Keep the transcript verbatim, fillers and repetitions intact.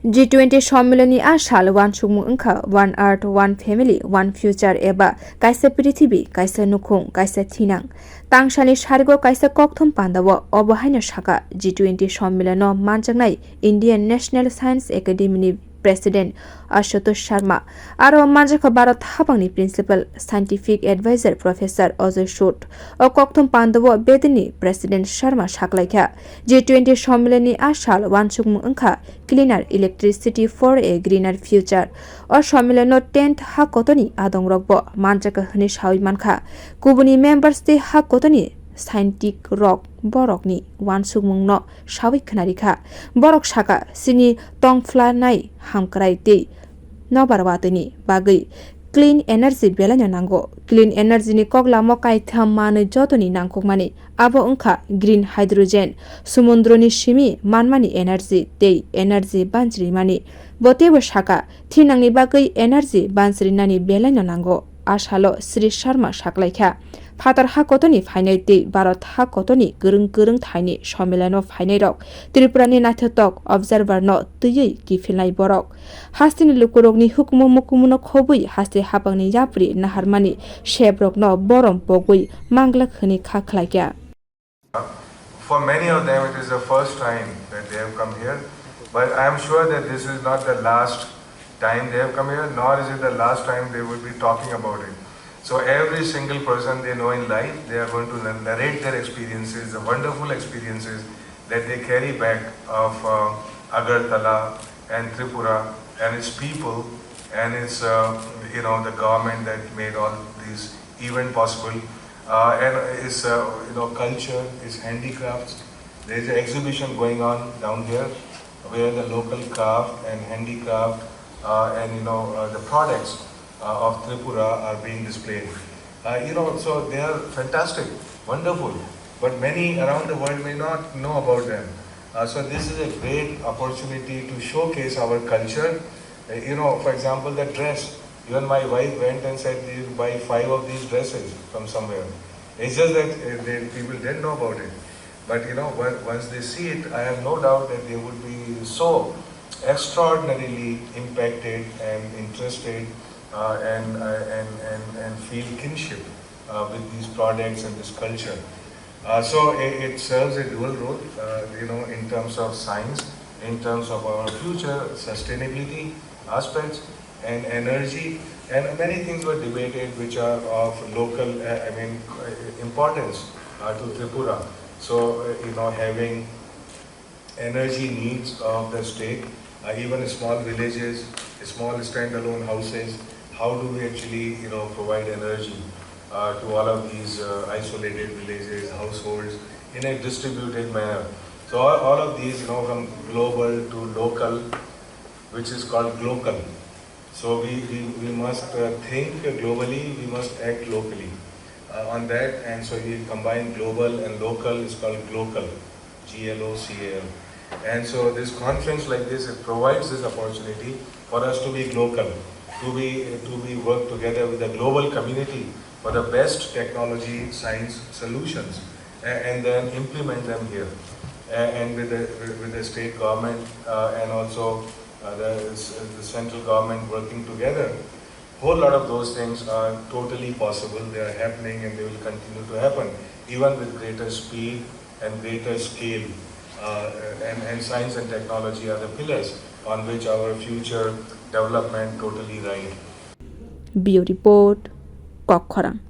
G twenty sommilanni a sal uansukmung wngkha One Earth, One Family, One Future eba kaisa prithibi, kaisa nukhung, kaisa thinang. Tangsalni sarigo kaisa kokthum pandao obo haino sakha G twenty sommilano manjaknai Indian National Science Academy ni President Ashutosh Sharma, aro manjakha Bharat hapangni Principal Scientific Advisor Professor Ajay Sud. O kokthum pandao bedini President Sharma saklaikha, G twenty sommilanni a sal uansukmung wngkha Cleaner Electricity for a Greener Future. O sommilano tent ha kotoni adongrokbo manjakha hwnwi sawi mankha. Kubuni members tei ha kotoni scientist rok borokni uansukmungno sawi khwnarikha. Borok sakha, chini tongphlanai hamkrai tei nobar watwini bagwi clean energy belaino nango. Clean energy ni koklamo kaitham manwi jotoni nangkukmani. Abo wngkha green hydrogen, sumundroni simi manmani energy tei energy banchrimani. Bo teibo sakha, thinangni bagwi energy banchrinani belaino nango. A salo Shri Sharma saklaikha. Phatar ha kotoni phainai tei Bharat ha kotoni kwrwng kwrwng thaini sommilano phainairok Tripurani naithotok observer no twiwi kiphilnai borok. Hasteni lukurokni hukumu mukumuno khobwi haste hapangni yapri naharmani sebrokno borom pogwi manglak hwnwi kha khlaikha. For many of them, it is the first time that they have come here, but I am sure that this is not the last time they have come here, nor is it the last time they would be talking about it. So every single person they know in life, they are going to narrate their experiences, the wonderful experiences that they carry back of uh, Agartala and Tripura and its people and its uh, you know the government that made all these event possible uh, and its uh, you know culture, its handicrafts. There is an exhibition going on down here where the local craft and handicraft uh, and you know uh, the products uh, of Tripura are being displayed. Uh, you know, so they are fantastic, wonderful, but many around the world may not know about them. Uh, so this is a great opportunity to showcase our culture. Uh, you know, for example, the dress. Even my wife went and said, "You buy five of these dresses from somewhere." It's just that uh, the people didn't know about it. But you know, on- once they see it, I have no doubt that they would be so extraordinarily impacted and interested uh, and, uh, and, and, and feel kinship uh, with these products and this culture. Uh, so it, it serves a dual role, uh, you know, in terms of science, in terms of our future sustainability aspects, and energy, and many things were debated which are of local, uh, I mean, uh, importance uh, to Tripura. So, uh, you know, having energy needs of the state, uh, even small villages, small standalone houses, how do we actually, you know, provide energy uh, to all of these uh, isolated villages, households in a distributed manner? So all, all of these, you know, from global to local, which is called glocal. So we, we, we must uh, think globally, we must act locally uh, on that. And so we combine global and local, is called glocal, G L O C A L. And so this conference like this, it provides this opportunity for us to be glocal, to be, to be work together with the global community for the best technology, science solutions, a- and then implement them here. A- And with the, with the state government uh, and also uh, the, the central government working together, whole lot of those things are totally possible. They are happening and they will continue to happen, even with greater speed and greater scale. Uh, and, and science and technology are the pillars on which our future development totally ride. Bureau Report, Kokkhorang.